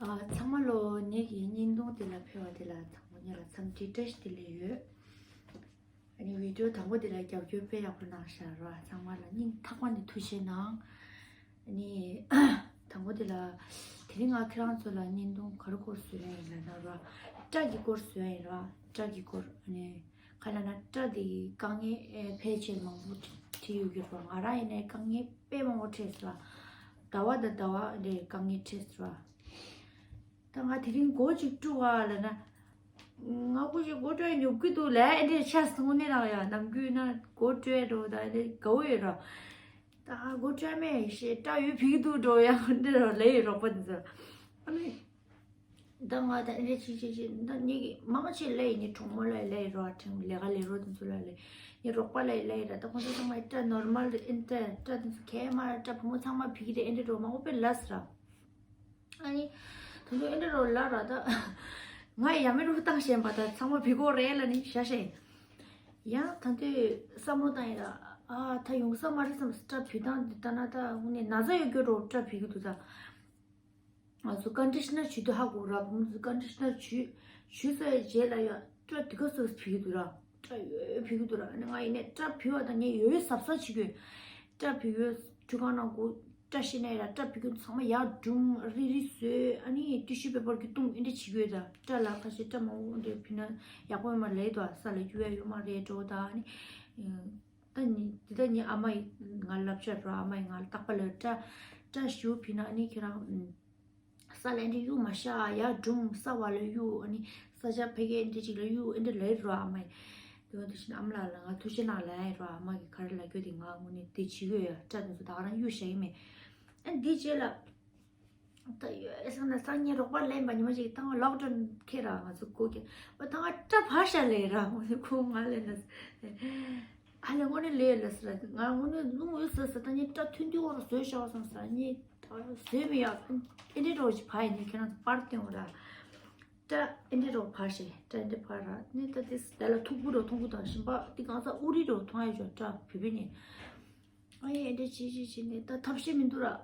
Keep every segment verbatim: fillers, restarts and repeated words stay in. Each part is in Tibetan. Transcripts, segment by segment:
ཨ། ཚང་མ་ལོ། ངེད་ཀྱི་བརྙན་ཐུང་དེ་ལ་ཕེབས་པ་དེ་ལ་དང་པོ་ཉིད་ལ་འཚམས་འདྲི་བཀྲ་ཤིས་བདེ་ལེགས་ཡོད། ཨ་ནི་བི་ཌིའོ་དང་པོ་དེ་ལ་རྒྱབ་སྐྱོར་དཔེ་ཡག་པོ་གནང་ཤག་ར། ཚང་མ་ལ་སྙིང་ཐག་པ་ནས་ཐུགས་རྗེ་གནང་། ཨ་ནི་དང་པོ་དེ་ལ་དེ་རིང་ང་ཁྱེད་རང་ཚོ་ལ་བརྙན་ཐུང་ག་རེ་སྐོར་བཟོ་ཡ་ཡིན་ལབ་ན་ར། སྐྲ་གི་སྐོར་བཟོ་ཡ་ཡིན་ར། སྐྲ་གི་སྐོར། ཨ་ནི་ག་ལབ་ན་སྐྲ་དེ་དཀའ་ངལ་ཕལ་ཆེར་མང་པོ་འཕྲད་ཡོད་ཀྱི་རེད་པ། ང་རང་ཡིན་ནའི་དཀའ་ངལ་དཔེ་མང་པོ་འཕྲད་སོང་ར། ཟླ་བ་དང་ཟླ་བ་འདྲའི་དཀའ་ངལ་འཕྲད་སོང་ར། ད་ང་དེ་རིང་མགོ་གཅིག་བཀྲུ་བ་ལབ་ན། ང་སྒོ་ཞིག་མགོ་བཀྲུ་ཡ་ཉོབ་ཀྱི་འདུག་ལབ་ཨེ་འདྲས་ཆགས་སོང་། དངོས་གནས་རང་ཡ་ནམ་རྒྱུན་ན་མགོ་བཀྲུ་ཡ་འགྲོ་ད་ཨེ་འདྲས་དགའ་བོ་ཡོད་ར། ད་མགོ་བཀྲུ་ཡ་མེད་ཞེས་སྐྲ་ཡོད་ཕིག་འདུག་འགྲོ་ཡ་འདྲ་ར་ལབ་ཡོད་རོགས་པ་འདི་ཚོ། ཨ་ནི་ད་ང་ད་ཨེ་འདྲས་ཅིག་ཅིག་ཅིག་ད་ངེད་ཀྱི་མང་ཆེ་ལབ་ཡིན། ངའི་གྲོགས་མོ་ལ་ལབ་ཡིན་རོགས། ཁྲིམས་ལས་ཀ་ལས་རོགས་དེ་ཚོ་ལ་ལབ་ཡིན། ངའི་རོགས་པ་ལ་ལབ་ཡིན་ར། ད་ཁོང་ཚོ་ཚང་མ་སྐྲ་ནོར་མལ་རེད། ཨེ་འདྲས་སྐྲ་དེ་ཚོ་གས་མ་ར། སྐྲ་ཕོ་མོ་ཚང་མ་ཕིག་རེད། ཨེ་འདྲས་འགྲོ་མང་པོ་དཔེ་ལབ་སོང་ར། ཨ་ནི་ད་དུང་ཨེ་འདྲ་རོ་ལ་ར་ད། ང་ཡ་མེད་རུ་བཏང་ཤེས་པ། ད་ཚང་མ་བི་གོ་རེད་ལ་ནི་ཤ་ཤེས། ཡང་ད་དུང་བསམ་བློ་བཏང་ཡིན་ར། ཨ་ད་ཡོང་ས་མ་རེད་བསམ། སྐྲ་བི་སྟངས་འདི་ལྟ་ན་ད་དངོས་གནས་ན་ཚ་ཡོད་རྒྱུ་འགྲོ། སྐྲ་བི་གི་འདུག་ད། ང་ཚོ་ཀོན་ཌི་ཤི་ནར་བྱུག་དུས་ཧ་གོ་ར། ང་ཚོ་ཀོན་ཌི་ཤི་ནར་བྱུག་བྱུག་ཚར་རྗེས་ལ་ཡང་སྐྲ་དེ་ག་ཚོད་བི་གི་འདུག་ར། སྐྲ་ཡོད་བི་གི་འདུག་ར། ཨ་ནི་ང་ཡིན་ནས་སྐྲ་བི་བ་དང་ངས་ཡོད་ཡོད་གཟབ་གཟབ་བྱེད་དགོས། སྐྲ་བི་གི་ཁྲུས་ཁང་ནང་སྒོ་སྐྲ་ཤི་ནས་ཡ་སྐྲ་བི་གི་ཚང་མ་ཡར་སྒྲུང་རིལ་རིལ་བཟོས། ཨ་ནི་ཊི་ཤུ་པེ་པར་གི་བཏུམས་ཨེ་འདྲ་བྱེད་དགོས། ད་སྐྲ་ལ་ཁ་ཤས་སྐྲ་མང་པོ་འདྲ་བི་ན་ཡག་པོ་ཡོད་མ་རེད་དོ། ས་ལ་རྒྱུ་ཡ་ཡོད་མ་རེད་འགྲོ། ད་ཨ་ནི་ད་ནི་འདི་ད་ནི་ཨ་མ་ཡི་ང་ལབ་ཤག་ར། ཨ་མ་ཡི་ང་ལ་རྟག་པ་ལ་སྐྲ་སྐྲ་ཞུ་བི་ན་ཨ་ནི་ཁྱེད་རང་ས་ལ་ཨེ་འདྲ་གཡུག་མ་ཤག། ཡར་སྒྲུང་ས་བ་ལ་གཡུག། ཨ་ནི་ས་ཆ་ཕ་གི་ཨེ་འདྲ་ཅིག་ལ་གཡུག་ཨེ་འདྲ་ལབ་ར་ཨ་མ་ཡི། དེ་བ་དེ་བཞིན་ཨ་མ་ལགས་ལ་ང་ཐུགས་རྗེ་གནང་ལབ་ཡ་ར། ཨ་མ་གི་ག་རེ་ལབ་རྒྱུ་དེ་ང་དངོས་གནས་དེ་བྱེད་དགོས་ཡ། སྐྲ་དེ་ཚོ་ད་ག་རང་གཡུག་བཞག་གི་མེད། ཨ་འདི་རྗེས་ལ་ད་ཡོད་ཨེ་སང་ན་སང་ཉིན་རོགས་པ་ལེན་པ་ཉི་མ་ཅིག་ད་ང་ལོག་ཌའུན་ཁེལ་ར། ང་ཚོ་སྒོ་ཁེལ་བ་ད་ང་སྐྲ་བར་ཤ་ལས་ར། ཁོ་ང་ལས་ན། ཨ་ལས་དངོས་གནས་ལས་ལ་ཟེར་ར། ང་དངོས་གནས་རླུང་ཡོད་ཟེར་ཟེར། ད་ངས་སྐྲ་ཐུང་ཐུང་བོ་རུ་བཟོས་བཞག་སོང་ཟེར། ངས་ད་བཟོས་མི་ཡག་ཨེ་འདྲས་རོགས་ཅིག་བར་ཡིན་ནས་ཁྱེད་རང་ཚོ་པར་སྟོན་འོ་ར། སྐྲ་ཨེ་འདྲས་རོགས་བར་ཤེས། སྐྲ་ཨེ་འདྲས་བར་ར། ནས་ད་དེ་དེ་ལ་མཐུག་པོ་རོ་མཐུག་པོ་དང་ཞིམ་པ་དེ་གང་ས་ཨུ་རི་རོ་མཐོང་ཡ་ཅོ་སྐྲ་བུད་བུད་ནས། ཨ་ཡེ་ཨེ་འདྲས་བྱེད་བྱེད་བྱེད་ནས་ད་ཐབས་ཤེས་མི་འདུག་ར།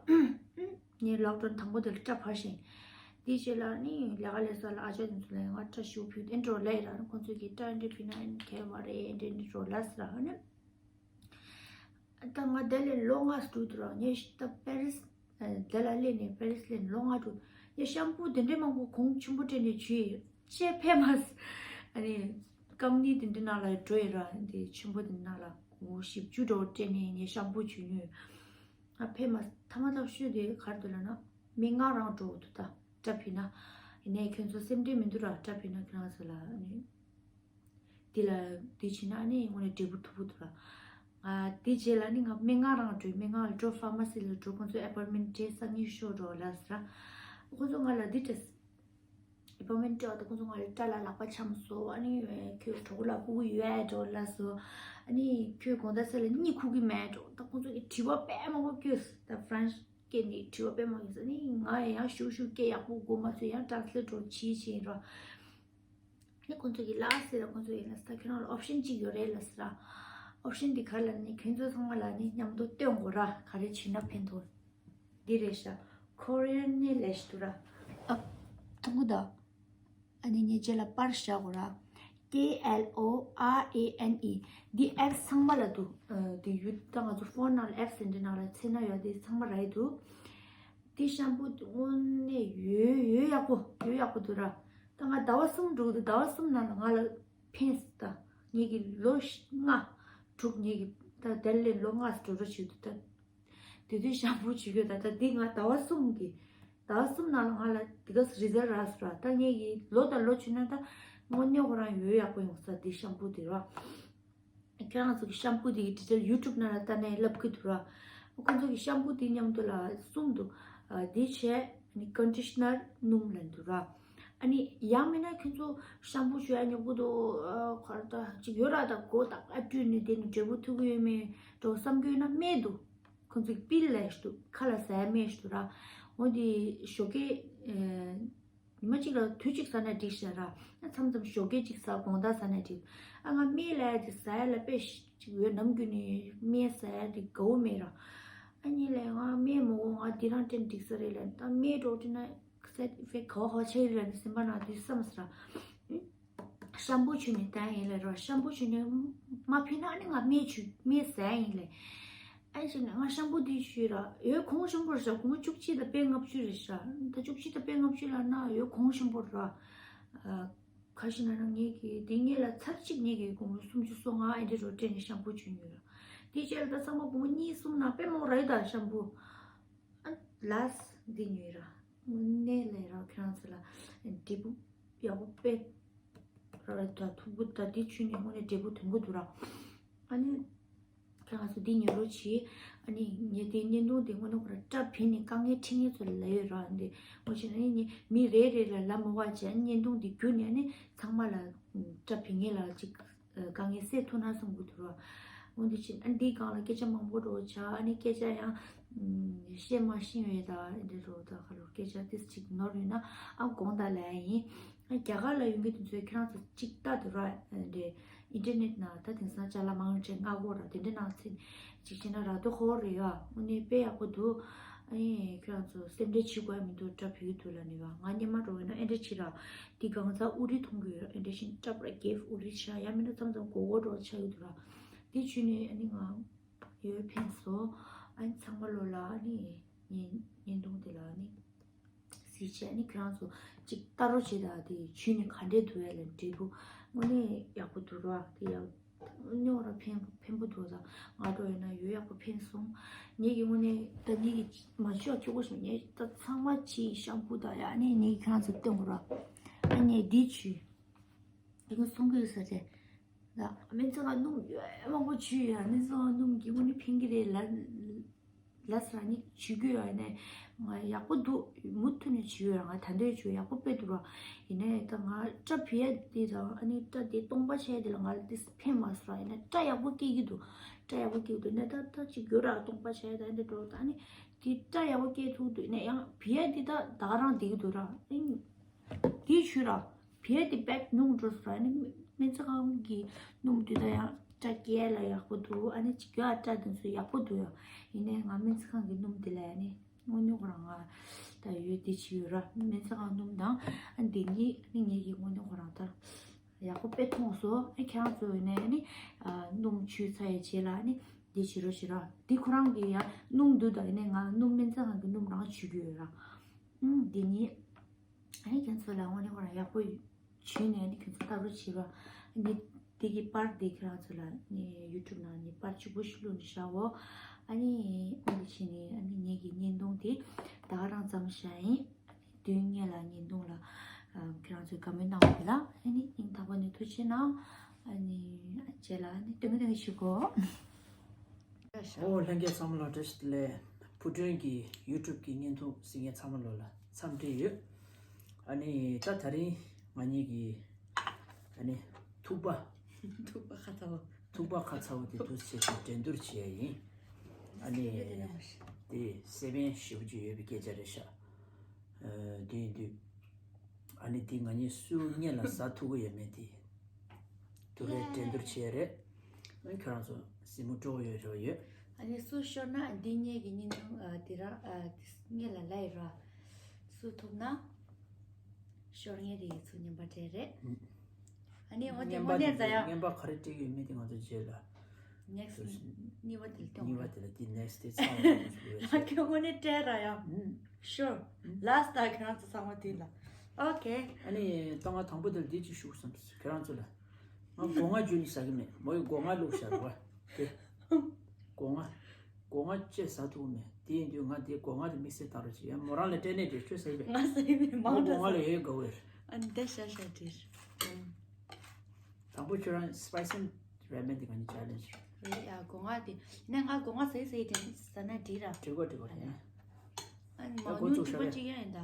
ངས་ལོག་ཌའུན་དང་པོ་དེ་ལ་སྐྲ་བར་ཤེས། དེའི་རྗེས་ལ་ནི་ལས་ཀ་ལས་ས་ལ་ཨ་ཅག་དེ་ཚོ་ལ་ང་སྐྲ་ཞུ་བུད་ཨེ་འདྲས་ལས་ར། ཁོང་ཚོ་གིས་སྐྲ་ཨེ་འདྲས་བུད་ན་ཨེ་གལ་མ་རེད། ཨེ་འདྲས་ཨེ་འདྲས་ལ་ཟེར་ར། ཨ་ནི། ད་ང་དེ་ལས་ལོ་ལྔ་འགྲོ་འདུག་ར། ངས་ད་པེ་རིས་དེ་ལ་སླེབས་ནས་པེ་རིས་སླེབས་ནས་ལོ་ལྔ་འགྲོ། ངས་ཤམ་པུ་དེ་འདྲས་མང་པོ་གོང་ཆེན་པོ་སྤྲད་ནས་བྱུས་ཅེས་ཕེབས་མ་སོང་། ཨ་ནི་ཀམ་ནི་དེ་འདྲས་ནང་ལ་འགྲོ་ཡི་ར། དེ་ཆེན་པོ་དེ་ནང་ལ་གོང་བཞི་བཅུ་འགྲོ་སྤྲད་ནས་ངས་ཤམ་པུ་བྱུས་ནས། ང་ཕེབས་མ་ཐ་མ་ཐག་ཤོས་དེ་ག་རེ་འདུག་ལབ་ན་སྨན་ཁང་རང་འགྲོ་འདུག་ད། སྐྲ་བུད་ན། ཡིན་ནའི་ཁྱོད་ཚོ་སེམས་ཁྲལ་མི་འདུག་ར། སྐྲ་བུད་ན་ཁྱེད་རང་ཚོ་ལ་ཨ་ནི། དེ་ལ་དེ་བྱས་ན་ནི་དངོས་གནས་འབྲས་བུ་ཐོབ་ཀྱི་འདུག་ལ། ང་དེ་རྗེས་ལ་ནི་ང་སྨན་ཁང་རང་འགྲོ། སྨན་ཁང་ལ་འགྲོ། ཕ་མ་སི་ལ་འགྲོ། ཁོང་ཚོ་ཨེ་པོའིན་མེན་ཊི་སྤྲད། སང་ཉིན་ཤོག་འགྲོ་ལབ་ཟེར། ཁོང་ཚོ་ང་ལ་འདི་སྤྲད། ཨེ་པོའིན་མེན་ཊི་སྤྲད་པ་དང་ཁོང་ཚོ་ང་ལ་སྐྲ་ལ་ལག་པ་འཆང་སོང་། ཨ་ནི་ཁྱོད་གྲོད་ཁོག་ལ་ཕྲུ་གུ་ཡོད་ཨེ་འགྲོ་ལབ་སོང་། ཨ་ནི་ཁྱོད་དགོང་དག་ཚེ་ལ་གཉིད་ཁུག་གི་མེད་འགྲོ། ད་ཁོང་ཚོ་གི་དྲི་བ་དཔེ་མང་པོ་བསྐྱོན་སོང་། ད་ཧྥ་རན་སི་སྐད་ནས་དྲི་བ་དཔེ་མང་པོ་བསྐྱོན་སོང་། ཨ་ནི་ང་ཡང་ཞུ་ཞུ་སྐད་ཡག་པོ་གོ་མ་སོང་། ཡང་ཊེ་རན་སི་ལེ་ཊི་འགྲོ་བྱས་བྱས་འགྲོ། ནི་ཁོང་ཚོ་གིས་ལགས་ཟེར་ར། ཁོང་ཚོ་ཡིན་ན་ས་ཁྱོད་རང་ལ་ཨོབ་ཤན་གཅིག་ཡོད་རེད་ལབ་ཟེར་ར། ཨོབ་ཤན་འདི་ག་རེ་ལབ་ནི་ཁྱོད་ཚོ་ཚང་མ་ལ་ནི་མཉམ་དུ་སྟོན་དགོས་ར། ག་རེ་བྱས་ན་ཕན་ཐོགས། འདི་རེད་ཤག་ཁོ་རེན་ནི་ལེ་ཤི་འདུག་ར། ཨ། ཐུང་གུ་ད། ཨ་ནི་ངས་རྗེས་ལ་པར་བཞག་དགོས་ར། K L O R A N E། འདི་ཨེབ་སི་ཚང་མ་ལ་འདུག་ཨ། འདི་ཡུ་ད་ང་ཚོ་ཕོན་ནང་ལ་ཨེབ་སི་འདི་ནང་ལ་འཚོལ་ན་ཡོད། འདི་ཚང་མ་རག་གི་འདུག་འདི་ཤམ་པུ་དངོས་གནས་ཡོད་ཡོད་ཡག་པོ་ཡོད་ཡག་པོ་འདུག་ར། ད་ང་ཟླ་བ་གསུམ་འགྲོ་གི་འདུག་ཟླ་བ་གསུམ་ནང་ལ་ང་ལ་ཕན་སོང་། ད་ངེད་ཀྱི་ལོ་ལྔ་དྲུག་ངེད་ཀྱི་ད་དེ་ལས་ལོ་ལྔ་འགྲོ་འགྲོ་བྱེད་འདུག་ད་དེ་དུས་ཤམ་པུ་བྱེད་དགོས། ད་ད་འདི་ང་ཟླ་བ་གསུམ་གི་ཟླ་བ་གསུམ་ནང་ལ་ང་ལ་དེ་ག་རི་ཛལ་རག་སོང་ར། ད་ངེད་ཀྱི་ལོ་དང་ལོ་བྱུང་ན་ད་དངོས་གནས་ཁོ་རང་ཡོད་ཡག་པོ་ཡོང་ས་འདི་ཤམ་པུ་འདི་ར། ཁྱེད་རང་ཚོ་གི་ཤམ་པུ་དེ་གི་ཌི་ཊེལ་ཡུ་ཊུབ་ནང་ལ་ལྟ་ནས་ལབ་ཀྱི་འདུག་ར། ཁོང་ཚོ་གི་ཤམ་པུ་དེ་མཉམ་དུ་ལ་གསུམ་འདུག་ཨ། དེ་བྱས་ནི་ཀོན་ཌི་ཤི་ནར་སྣུམ་ལབ་འདུག་ར། ཨ་ནི་ཡང་མིན་ན་ཁྱོད་ཚོ་ཤམ་པུ་བྱུག་ཡ་ཉོབ་ཀྱི་འདུག་ཨ། ག་རེ་ད་ཅིག་ཡོད་ར། ད་མགོ་ད་ཨ་བཀྲུས་ནས་དེ་ནི་འབྲས་བུ་ཐོབ་ཀྱི་ཡོད་མེད་འགྲོ་བསམ་གྱི་ཡོད་ན་སྨན་འདུག་ཁོང་ཚོ་གི་པིལ་ལབ་ཞིག་འདུག་ཁ་ལ་ཟ་ཡ་སྨན་ཞིག་འདུག་ར། འོ་དེ་ཞོགས་ཀས་ཨ། ཉི་མ་གཅིག་ལ་དུས་གཅིག་ཟ་ན་འགྲིག་ཤག་ར། ཨ། མཚམས་མཚམས་ཞོགས་ཀས་གཅིག་ཟ། དགོང་དག་ཟ་ན་འགྲིག་ཨ། ང་སྨན་ལབ་ཡ་དེ་ཟ་ཡ་ལ་དཔེ་ཞིག་ཡོད། ནམ་རྒྱུན་ནས་སྨན་ཟ་ཡ་དེ་དགའ་བོ་མེད་ར། ཨ་ནི་ལས་ང་སྨན་མ་དགོས། ང་འདི་རང་སྤྲད་ན་འགྲིག་ས་རེད་ལབ། ད་སྨན་འགྲོ་སྤྲད་ན་ སའེཌ་ཨི་ཕེག་ག་བ་ག་བ་ཆགས་ཡོད་རེད་ལབ་ནས་སེམས་པ་ནང་དུ་བསམ་ཟེར། ཤམ་པུ་བྱུགས་ནས་བསྡད་ཡིན་ལབ་ར། ཤམ་པུ་བྱུགས་ནས་མ་ཕིག་ན་ཨ་ནི་ང་སྨན་བྱུགས་སྨན་ཟ་ཡིན་ལབ། ཨ་ནི་བྱས་ནས་ང་ཤམ་པུ་འདི་བྱུགས་ར། ཡོད་གོང་ཤམ་པུ་རེད་ཤག་སྒོར་མོ་བཅུ་གཅིག་དང་པད་ལྔ་བཅུ་རེད་ཤག་ད་བཅུ་གཅིག་དང་པད་ལྔ་བཅུ་ལབ་ན་ཡོད་གོང་ཤམ་པུ་ར། ཨ། ཁ་ཤས་ན་ན་ངེད་ཀྱིས་དེ་ངེད་ལ་ཚར་གཅིག་ངེད་ཀྱིས་སྒོར་མོ་སུམ་ཅུ་སོ་ལྔ་ཨེ་འདྲ་རོ་སྤྲད་ནས་ཤམ་པུ་བྱུགས་ཉོས་ར། དེ་རྗེས་ལ་ད་ཚང་མ་སྒོར་མོ་གཉིས་གསུམ་ན་དཔེ་མང་ར་ཡོད་ད་ཤམ་པུ། ཨ་ལས་འདི་ཉོས་ར། དངོས་གནས་ལས་ར་ཁྱེད་རང་ཚོ་ལ་འབྲས་བུ་ཡག་པོ་དཔེ་ར་ད་མཐུག་པོ་ད་འདི་བྱུགས་ནས་དངོས་གནས་འབྲས་བུ་ཐོན་གི་འདུག་ར། ཨ་ནི། ཁྱེད་རང་ཚོ་འདི་ཉོ་རོགས་གྱིས། ཨ་ནི་ངས་དེ་བརྙན་ཐུང་དེ་དངོས་གནས་ཁོ་རང་སྐྲ་བིན་ནས་དཀའ་ངལ་འཕྲད་མཁན་ཚོ་ལ་ལབ་ཡོད་ར། འདི་ངོ་ཤེས་ན་ནི་མི་རེ་རེ་ལ་ལབ་མ་དགོས་བྱས་བརྙན་ཐུང་འདི་བརྒྱུད་ནས་ཨ་ནི་ཚང་མ་ལ་སྐྲ་བིན་མཁན་ལ་ཅིག་དཀའ་ངལ་སེལ་ཐུབ་ན་བསམ་གྱི་འདུག་ར། འོ་འདི་ཕྱིན་ཨ་འདིའི་སྒང་ལ་སྐད་ཆ་མང་པོ་འགྲོ་བྱ། ཨ་ནི་སྐད་ཆ་ཡང་བཤད་མ་ཤེས་པའི་ད་འདི་འགྲོ་ད་ཁ་ལོ་སྐད་ཆ་ཏིས་ཅིག་ནོར་ཡོད་ན་ཨ་དགོངས་དག་ལབ་ཡ་ཡིན། རྒྱ་གར་ལ་ཡོང་མཁན་དེ་ཚོས་ཁྱེད་རང་ཚོ་གཅིག་ལྟ་དུས་ར། འདི་ཨིན་ཊར་ནེཊ་ནང་ད་དེང་སང་ཅ་ལག་མང་ཆེ་མངགས་གོ་ར། དེ་འདྲ་ནང་ཚེ་གཅིག་བྱས་ན་ར་ཏོ་ཧོ་རེད་ཡ། དངོས་གནས་དཔེ་ཡག་པོ་འདུག་ཨེ་ཁྱེད་རང་ཚོ་སེམས་ཁྲལ་བྱེད་དགོས་ཡ་མི་འདུག་སྐྲ་བུད་ཀྱི་འདུག་ལབ་ནས་བ། ང་སྔོན་མ་འགྲོ་བས་ན་ཨེ་འདྲ་བྱེད་ར། དེ་གང་ཚ་ཨུ་རི་མཐོང་གི་ཡོད་ར། ཨེ་འདྲ་བཞིན་སྐྲ་པར་རྒྱབ་ཨུ་རི་ཆགས་ཡ་མིན་ན་མཚམས་མཚམས་མགོ་སྐོར་འགྲོ་ཆགས་ཀྱི་འདུག་ར། དེ་བྱས་ནས་ཨ་ནི་ང་ཡོད་ཕན་སོང་། ཨ་ནི་ཚང་མ་ལོ་ལ་ཨ་ནི་བརྙན་བརྙན་ཐུང་དེ་ལ་ཨ་ནི། གཟིགས་བྱས་ནི་ཁྱེད་རང་ཚོ་གཅིག་ལྟ་རོགས་བྱེད་དང་། དེ་བྱུས་ནི་ག་འདྲས་འདུག་ཡ་ལ་འབྲས་བུ་དངོས་གནས་ཡག་པོ་འདུག་ར། དེ་ཡག་རྙོག་ར་ཕན་ཕན་པོ་འདུག་ད་ང་འགྲོ་ཡོད་ན་ཡོད་ཡག་པོ་ཕན་སོང་། ངེད་ཀྱི་དངོས་གནས་ད་ངེད་ཀྱི་མ་བྱུས་ཡག་ཁྱོ་གོ་ཞིག་ངས་ད་ཚང་མ་བྱས་ཤམ་པུ་དང་ཡ་ནས་ངེད་ཁྱེད་རང་ཚོ་སྟོན་དགོས་ར། ཨ་ནས་འདི་བྱུས་དེ་ཀུན་གསུང་གི་ཡོད་ས་རེད། ད་སྨན་རྩིས་ཁང་སྣུམ་ཡོད་མང་པོ་བྱུས་ཡ། སྨན་རྩིས་ཁང་སྣུམ་གྱི་དངོས་གནས་ཕན་གི་རེད་ལ། ལ་སང་ཉིན་བྱུག་གི་ཡོད་ནས་ང་ཡག་པོ་འདུག་མུ་མཐུད་ནས་བྱུག་ཡོད། ང་ད་འདོད་བྱུག་ཡག་པོ་དཔེ་འདུག་ར། ཡིན་ནའི་ད་ང་སྐྲ་བུད་ཡ་དེ་དང་ཨ་ནི་སྐྲ་དེ་སྟོང་པ་བྱས་དེ་ལ་ང་ལ་དེ་ཕན་མ་སོང་ར། ཡིན་ན་སྐྲ་ཡག་པོ་སྐྱེ་གི་འདུག་སྐྲ་ཡག་པོ་སྐྱེ་གི་འདུག་ནས་ད་ད་ཅིག་གྱུར་ར་སྟོང་པ་བྱས་ད་འདི་འགྲོ་ད་ཨ་ནི་དེ་སྐྲ་ཡག་པོ་སྐྱེ་ཐུབ་འདུག་ནས་ཡང་བུད་ཡ་དེ་ད་ད་ག་རང་བསྡད་གི་འདུག་ར། ཨིན། དེའི་ཤུལ་ར། བུད་ཡ་དེ་བེག་ཉུང་འགྲོ་སོང་ར། ཨ་ནི་སྨན་རྩིས་ཁང་གི་སྣུམ་དེ་ད་ཡང་སྐྲ་སྐྱེ་ལ་ཡག་པོ་འདུག་ཨ་ནི་ཅིག་ཡ་སྐྲ་དེ་ཚོ་ཡག་པོ་འདུག་ཡ། ཡིན་ནའི་ང་སྨན་རྩིས་ཁང་གི་སྣུམ་དེ་ལ་ཨ་ནི་དངོས་གནས་ཁོ་རང་ང་ད་ཡོད་དེ་བྱས་ཡོད་ར། སྨན་རྩིས་ཁང་སྣུམ་དང་ཨ་ནི་དེ་གཉིས་ཨ་ནི་ངེད་ཀྱི་དངོས་གནས་ཁོ་རང་ད་ཡག་པོ་དཔེ་མཐོང་སོང་། ཨ་ཁྱེད་རང་ཚོ་ཡིན་ནའི་ཨ་ནི་སྣུམ་བྱུགས་ཚར་ཡ་རྗེས་ལ་ཨ་ནི་དེ་བྱེད་རོགས་བྱེད་ར། དེ་ཁོ་རང་གི་ཡ་སྣུམ་འདུག་ད་ཡིན་ནའི་ང་སྣུམ་སྨན་རྩིས་ཁང་གི་སྣུམ་རང་བྱུག་གི་ཡོད་ར། ཨུམ་དེ་གཉིས། ཨ་ནི་ཁྱེད་ཚོ་ལ་དངོས་གནས་ཁོ་རང་ཡག་པོ་བྱུས་ནས་ཨ་ནི་ཁྱེད་ཚོ་ལྟ་རོགས་བྱེད་རོགས། ཨ་ནི་དེ་གི་པར་དེ་ཁྱེད་རང་ཚོ་ལ་ནི་ཡུ་ཊུབ་ནང་ནས་པར་གཅིག་པོ་ཞིག་བླུགས་ནས་བཞག་འོ། ཨ་ནི་ཨ་ནི་བྱས་ནས་ཨ་ནི་ངེད་ཀྱི་བརྙན་ཐུང་དེ་ད་ག་རང་མཚམས་བཞག་ཡིན། ཨ་ནི་དུས་ངེད་ལ་བརྙན་ཐུང་ལ་ཨ་ཁྱེད་རང་ཚོས་དགའ་མོས་གནང་བ་དེ་ལ་ཨ་ནི་སྙིང་ཐག་པ་ནས་ཐུགས་རྗེ་ཆེ་གནང་། ཨ་ནི་རྗེས་ལ་ཨ་ནི་སྟོན་གི་སྟོན་གི་ཞུ་གོ། ཨོ་ལྷན་རྒྱས་ཚང་མ་ལ་བཀྲ་ཤིས་བདེ་ལེགས། བུ་སྒྲོན་གྱི་ཡུ་ཊུབ་ཀྱི་བརྙན་ཐུང་གཟིགས་མཁན་ཚང་མ་ལོ་ལ་འཚམས་འདྲི་ཡོད། ཨ་ནི་ད་ད་རིང་ང་གཉིས་ཀྱི་ཨ་ནི་ཐུག་པ། ཐུག་པ་ཁ་ཚ་བོ། ཐུག་པ་ཁ་ཚ་བོ་དེ་དུས་ཚོད་ཀྱི་འགྲན་བསྡུར་བྱེད་ཡ་ཡིན། ཨ་ནི་དེ་སེ་བན་ཞེ་པོ་ཅིག་ཡོད་པའི་སྐད་ཆ་རེད་ཤག་ཨ་དེ་ཡིན་དུས། ཨ་ནི་དེ་ང་གཉིས་སུ་སྔོན་ལ་ཟ་ཐུབ་ཀྱི་ཡོད་མེད་དེ། དུ་རེ་འགྲན་བསྡུར་བྱེད་ཡ་རེད། ཨ་ཁྱོད་རང་ཚོ་གཟིགས་མོ་སྤྲོ་བོ་ཡོད་རེ་བ་ཡོད། ཨ་ནི་སུ་ཤོར་ན་འདི་ངེད་ཀྱི་བརྙན་ཐུང་ཨ་དེ་ར་ཨ་དེ་སྔོན་ལ་ལབ་ཡི་ར། སུ་ཐུབ་ན་ཤོར་ངེད་དེ་ཡི་ཚུལ་རྔན་པ་སྤྲད་རེད། ཨ་ནི་འོ་དེ་རྔན་པ་དངོས་གནས་དེ་ཟ་ཡ། རྔན་པ་ག་རེ་སྤྲད་ཀྱི་ཡོད་མེད་དེ་ང་ཚོ་རྗེས་ལ། ནེགསི་གཉིས་པ་དེ་ལ་སྟོན་གཉིས་པ་ར། དེ་ལ་དེ་ནེགསི་དེ་ཚང་བ་ང་ཚོ་ལ་ཁྱོད་དངོས་གནས་སྤྲད་ར་ཡ། ཨུམ། ཤོར། ཨུམ། ལ་སི་ཊི་ད་ཁྱེད་རང་ཚོ་ཚང་མ་དེ་ལ། ཨོ་ཁེ། ཨ་ནི་ད་ང་དང་པོ་དེ་ལ་འདི་ཅིག་ཞུ་བསམ་སོང་ཁྱེད་རང་ཚོ་ལ། ང་སྒོ་ང་བརྒྱུད་ནས་ཟ་གི་མེད། མོ་ཡི་སྒོ་ང་བླུགས་བཞག་རོགས། དེ། སྒོ་ང་། སྒོ་ང་བཅས་ཟ་ཐུབ་མེད། དེ་ཡིན་དུས་ང་དེ་སྒོ་ང་དེ་དམིགས་བསལ་བཏང་རོགས་བྱེད་ཡ། མོ་རང་ལ་སྤྲད་ནས་དེ་ཁྱོད་ཟ་གི་མེད། ང་ཟ་གི་མེད་མོ་མང་སྒོ་ང་ལ་ཡོད་དགའ་བོ་ཡོད། ཨ་ནི་དེ་ཤ་ཤ་དྲིས། དང་པོ་ཁྱོད་རང་སི་པའི་སི་རེ་མན་དེ་ག་ནས་ཆ་ལེན་ཇི། རེད་ཡ་སྒོ་ང་དེ་ནས་ང་སྒོ་ང་ཟས་ཟས་དེ་ཟ་ན་འགྲིག་ར། འགྲིག་གོ་འགྲིག་གོ་རེད། ཨ་ནི་མང་ཉུང་གཅིག་པ་གཅིག་ཡང་ཡིན་ད།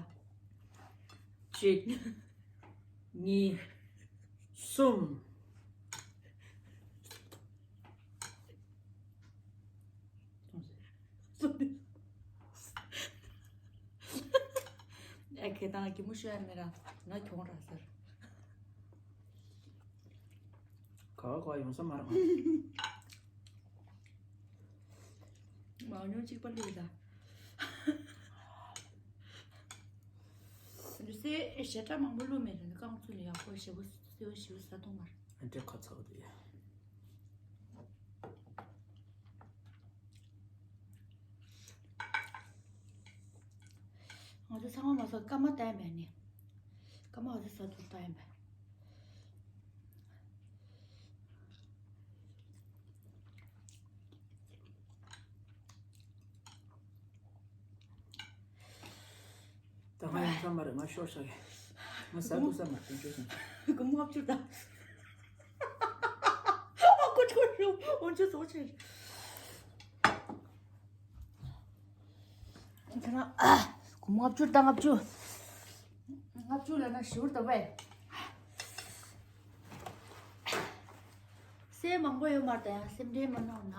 གཅིག་གཉིས། གསུམ། ཨེ་ཁེ་དང་གི་མུ་ཤོ་ཡ་མེ་ར་ང་གྱོང་ར་ཟེར། ག་བ་ག་བ་ཡོང་ས་མ་རེད། མང་ཉུང་གཅིག་པ་ལུས་ད། སེ་ཞེ་དྲག་མང་པོ་བླུགས་མེད་རེད། རྐང་ཚུགས་ལ་ཡག་པོ་ཞེ་པོ་སེ་བ་ཞེ་པོ་ཟ་ཐུབ་མ་རེད། ཨ་འདྲ་ཁ་ཚ་བ་དེ། ང་ཚོ་ཚང་མ་མ་ཟ་སྐར་མ་བཏང་ཡིན་པས་ནི། སྐར་མ་ང་ཚོ་ཟ་ཐུབ་བཏང་ཡིན་པས། ད་ང་ཡང་བསམ་པ་རེད། ང་ཤོར་ཤག་གི། ང་ཟ་འདུག་བསམ་པ་དེ་འདྲ་སོང་། སྒོར་མོ་ལྔ་བཅུ་དང་། ཨ་ཁོ་ཁོ་ཤོག་འོན་ཆུ་ཚོགས་ཆེ། ཁྱེད་རང་སྒོར་མོ་ལྔ་བཅུ་དང་ལྔ་བཅུ། ལྔ་བཅུ་ལ་ན་ཞུར་ཏོ་བས། སེམས་མང་པོ་ཡོད་མ་རེད། ད་ཡང་སེམས་ཁྲལ་མ་གནང་ན།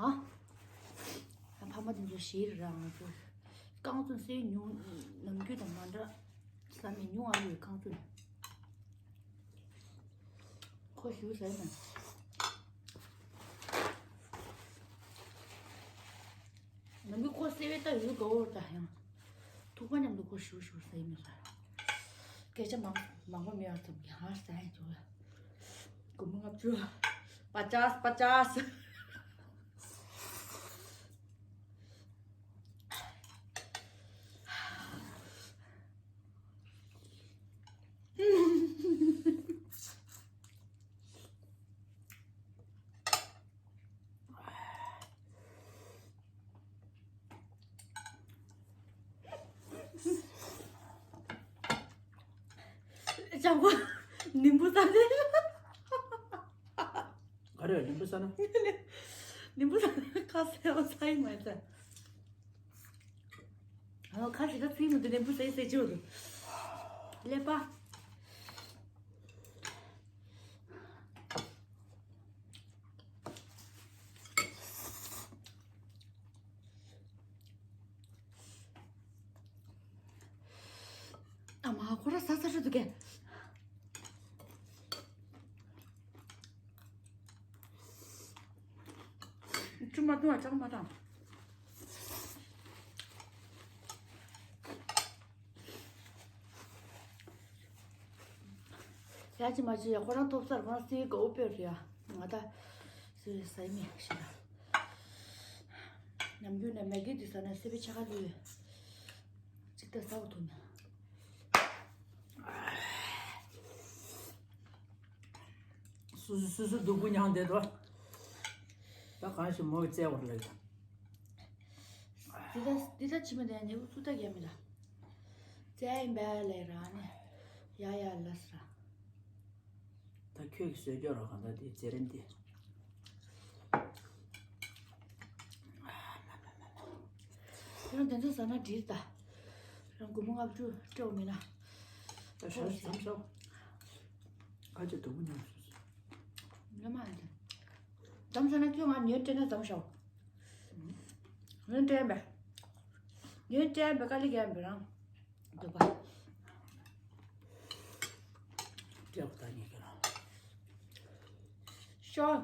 ཕ་མ་དེ་ཚོ་ཞིག་རང་ཚོ་རྐང་ཚོ་སེམས་ཉུང་ནམ་རྒྱུན་དང་མ་འདྲ། བསམ་ནས་ཉུང་བ་ཡོད་རྐང་ཚོ། ཁོ་ཞུ་ཟེར་ན། ནམ་རྒྱུན་ཁོ་སེ་བའི་ལྟ་ཡོད་དགའ་བོར་ད་ཡང་། ཐུག་པ་མཉམ་དུ་ཁོ་ཞུ་ཞུ་ཟེར་མི་ཟེར། སྐད་ཆ་མང་མང་པོ་མི་ཡོང་ཙམ་གྱི་ཧང་ཟེར་ཡང་བྱུང་ལ། སྒོར་མོ་ལྔ་བཅུ། པ་ཅཱས་པ་ཅཱས། ལྕགས་པོ་ནིམ་བུ་ཟ་ནས། ག་རེ་ལིམ་བུ་ཟ་ན། ནིམ་བུ་ཟ་ན་ཁ་ཟས་ཟ་ཡི་མ་ཟ། ཨ་ཁ་ཟས་ཁ་ཚིག་མི་འདུག་ནིམ་བུ་ཟ་ཡི་ཟ་ཅིག་འདུག་ཀླད་པ། ཨ་མ་ཁོ་ར་ཟ་ཟ་ཧྲི་འདུག་གས། ཆུ་མ་བཏུང་བ་ཆག་མ་བཏང་། ཡ་ཅི་མ་ཅི་ཡ་ཁོ་རང་ཐོབ་སར་ཁོ་རང་སེ་ག་འོ་པེ་རེད་ཡ། ང་ད་སེ་ཟ་ཡི་མེད་ཤི་ད། ནམ་རྒྱུན་ནས་མེ་གི་དུས་ས་ནས་སེ་པའི་ཆ་ག་ལུས་ཡོད། ཅིག་ད་ཟ་བ་ཐུབ་ན། སུ་སུ་སུ་སུ་སྡུག་པོ་མྱངས་བསྡད་དོ། ད་གང་ཞིག་མོ་བཙལ་བར་ལེགས་དང་། འདི་ད་འདི་ད་ཕྱི་མ་དེ་ནས་འུ་ཚུགས་ད་རྒྱ་མི་ད། བཙལ་ཡིན་པས་ལས་ར་ནས་ཡ་ཡ་ལ་ས་ར། ད་ཁྱོད་ཀྱི་བཟོས་སྐྱོར་རོགས་གང་ད་དེ་རྩེ་རིམ་དེ། ཁྱོད་དེ་ཚོ་ཟ་ན་འགྲིག་ད། རང་སྒོར་མོ་ལྔ་བཅུ་སྤྲད་མེད་ན། ད་ཤ་ཟམ་ཤོག་ཁ་ཆེ་དུ་མོ་ཉམས་སུ། ཉམས་ཨ་འདི། ཟམ་ཤོག་ན་ཁྱོད་ང་ཉོན་སྤྲད་ན་ཟམ་ཤོག་ཉོན་སྤྲད་པས། ཉོན་སྤྲད་པས་དཀའ་ལས་རྒྱག་པས་རང་། འདུག་པ། སྤྲད་པ་ད་ཉེ་གི་རང་། ཤོག་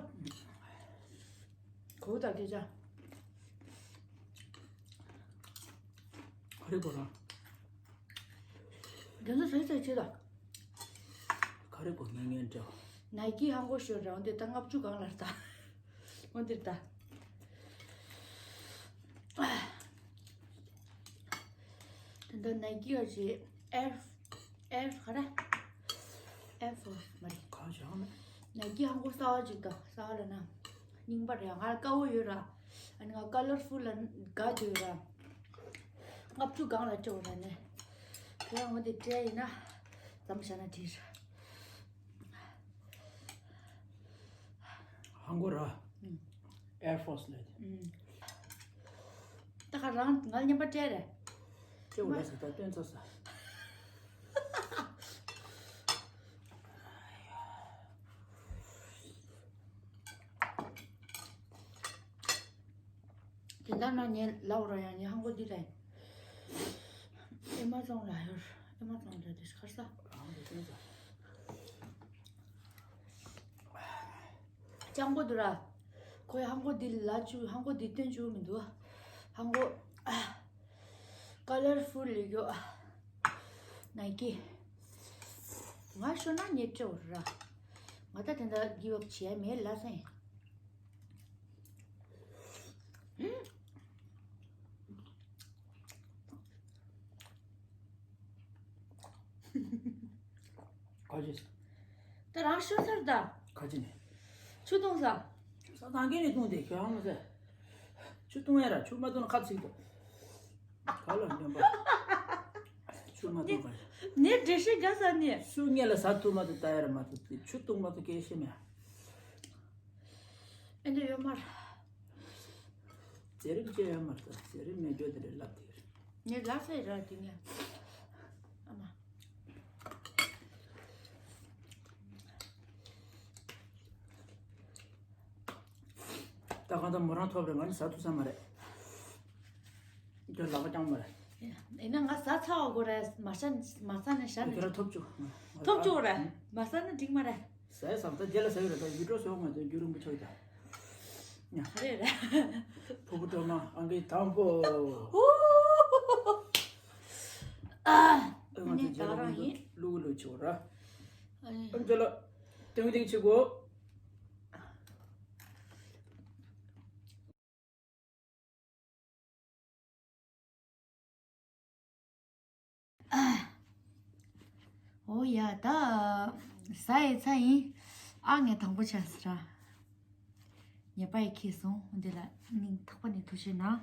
གོ་ད་སྐད་ཆ། ག་རེ་གོ་རང་། དེ་ཚོ་ཟོས་ཚར་ཆེ་ད། ག་རེ་གོ་ངན་ངན་འདྲ། ནའི་ཀི་ཧང་གོ་ཤོར་རང་དེ་ད་ལྔ་བཅུ་གང་ལ་ད། འོ་འདིར་ད། དེ་འདྲ་ནའི་ཀི་ཨ་ཅེ་ཨེར་ཨེར་ག་རེ། ཨེར་ཕོར་སི་མ་རེད། གང་བྱུང་མེད། ནའི་ཀི་ཧང་གོ་གསར་བ་ཅིག་ད་གསར་བ་ལ་ན། རྙིང་པ་རེད་ང་དཀར་པོ་ཡོད་ར། ཨ་ནི་ང་ཀ་ལར་ཕུལ་ལ་དགའ་འདོད་ར། ལྔ་བཅུ་གང་ལ་སྤྲོད་ར་ནས། དེ་ཡང་འོ་དེ་སྤྲད་ཡིན་ན། ཙམ་བྱ་ན་འགྲིག་ར། ཧང་གོ་ར། ཨུམ། ཨེར་ཕོར་སི་ལ། ཨུམ། ད་ག་རང་ང་མཉམ་པ་སྤྲད་རེད། སྤྲད་འོ་ལ་ཟེར་ད་སྟོན་ཚོ་ཟ། དེ་འདྲ་ན་ངས་ལབ་ར་ཡང་ངས་ཧང་གོ་འདི་ལ་ཡིན། ཨེ་མ་ཙོང་ལ་ཡོད། ཨེ་མ་ཙོང་ལ་དེ་ཁར་ས། ཅང་པོ་འདུག་ར། ཁོའི་ཧང་གོ་འདི་ལ་བཅུག་ཧང་གོ་འདི་སྟོན་བཅུག་མི་འདུག་ཧང་གོ་ཀ་ལར་ཕུལ་ལས་ཡོད། ནའི་ཀི། ང་ཤོར་ན་ཉེས་སྤྲོད་ར། ང་ད་དེ་འདྲ་give up་བྱས་མེད་ལ་སེང་། ག་ཅི། ད་རང་ཤོར་ཚར་ད། ག་ཅི་ནས། ཆུ་བཏུང་ས། ས་ཐང་གི་ནས་བཏུང་སྟེ་ཁྱོད་ཧང་ཟེར། ཆུ་བཏུང་ཡ་ར་ཆུ་མ་བཏུང་ན་ཁ་ཚིག་ཏུ། ག་ལ་འདོན་པ། ཆུ་མ་བཏུང་ག། ནས་འགྲེལ་བཤད་རྒྱག་ས་ནས། སུ་ངེད་ལ་ཟ་ཐུབ་མ་ཐུབ་ལྟ་ཡ་ར་མ་ཐུབ་དེ་ཆུ་བཏུང་མ་ཐུབ་སྐད་ཤེས་མེད། ཨེ་འདྲ་ཡོད་མ་རེད། ཟས་རིགས་བཅས་ཡོད་མ་རེད། ཟས་རིགས་མེད་རྒྱུ་དེ་རེད་ལབ་དེ་རེད། ངས་ལབ་ས་ཡི་ར་དེ་ངས། ཨ་མ། ད་གང་ལྟར་མོ་རང་ཐོབ་རེད། ང་ནི་ཟ་ཐུབ་ས་མ་རེད། ཁྱོད་ལག་པ་རྐྱང་མ་རེད། ཡིན་ན་ང་ཟ་ཚར་བ་དགོས་རེད། མ་ཟ་མ་ཟ་ནས་ཞག་ཁྱོད་ནས་རང་ཐོབ་བཅུག་ཐོབ་བཅུག་རེད། མ་ཟ་ན་འགྲིག་མ་རེད། ཟ་ཡ་ཟ་ད་རྗེས་ལ་ཟ་ཡོད་རེད། ད་ཡུལ་གྲོགས་སོགས་མ་ད་རྒྱུ་རིང་པོ་ཆགས་ཀྱང་། ག་རེ་རེད། ཕུ་བོ་སྒྲོལ་མ་ཨང་ཀི་དང་པོ། ཨོ། ཨ་ང་ཚོ་རྗེས་ལ་ང་ཚོ་ལུག་ལུག་ཆོག་ར། ཨ་རྗེས་ལ་ཏིང་ཏིང་ཆི་གོ། ཨོ་ཡ་ད་ཟ་ཡི་ཚ་ཡིན། ཨ་ངས་དང་པོ་ཆགས་སི་ར། ཉེས་པ་ཡི་ཁེ་སོང་འདི་ལ་སྙིང་ཐག་པ་ནས་ཐུགས་རྗེ་གནང་།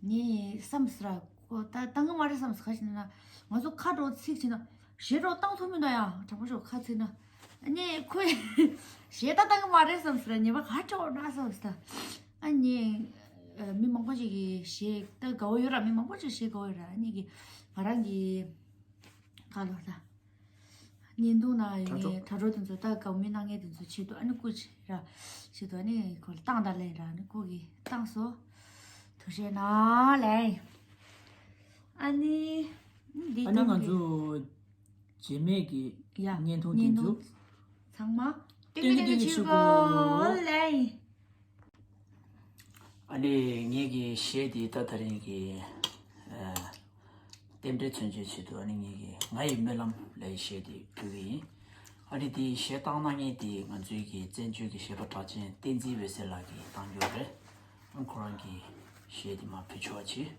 ངས་བསམ་སི་ར་ཁོ་ད་བཏང་གི་མ་རེད་བསམ་སི་ག་ཞིག་ན་ང་ཚོ་ཁ་འགྲོ་ཚིག་ཅིག་ན་ཞེ་འགྲོ་བཏང་ཐུབ་མི་འདུག་ཡ་དྲང་པོ་ཞོག་ཁ་ཚིག་ན་ནས་ཁོས་ཞེ་ད་བཏང་གི་མ་རེད་བསམ་སི་ར་ཉེས་པ་ག་འགྲོ་ན་བསམ་སི་ད། ཨ་ནི་མི་མང་པོ་ཅིག་གིས་ཞེ་ད་དགའ་བོ་ཡོད་ར། མི་མང་པོ་ཅིག་ཞེ་དགའ་བོ་ཡོད་ར། ཨ་ནི་གི་ང་རང་གི་ག་ལོ་ད་བརྙན་ཐུང་ན་ཡོད་ངའི་དྲ་གྲོགས་དེ་ཚོ་ད་དགའ་བོ་མི་གནང་མཁན་དེ་ཚོ་ཆེད་དུ་ཨ་ནི་སྐུ་ཅི་ར་ཆེད་དུ་ཨ་ནི་ཁོ་ལ་བཏང་ད་ལེན་ར། ཨ་ནི་ཁོ་གིས་བཏང་སོ་ཐུགས་རྗེ་གནང་ལེན། ཨ་ནི་འདི་ཨ་ནི་ང་ཚོ་རྗེས་མའི་གི་ཡ་བརྙན་ཐུང་དེ་ཚོ་ཚང་མ་ཏིང་ཏིང་ཏིང་ཆུ་གོ་ལེན། ཨ་ནི་ངེད་ཀྱི་གཞས་འདི་ད་ད་རིང་གི་ཨ་རྟེན་འབྲེལ་མཚོན་བྱེད་ཆེད་དུ་ཨ་ནི་ངེད་ཀྱི་ང་ཡི་སྨོན་ལམ་ལབ་གཞས་འདི་འབུལ་གྱི་ཡིན། ཨ་ནི་འདི་གཞས་བཏང་གནང་མཁན་འདི་ང་ཚོའི་གི་བཙན་བྱོལ་གྱི་གཞས་པ་གྲགས་ཅན་བསྟན་འཛིན་འོད་ཟེར་ལགས་ཀྱིས་བཏང་རྒྱུ་རེད། ཨ་ཁོ་རང་གི་གཞས་འདི་མར་ཕུལ་ཆོག་པ་བྱེད།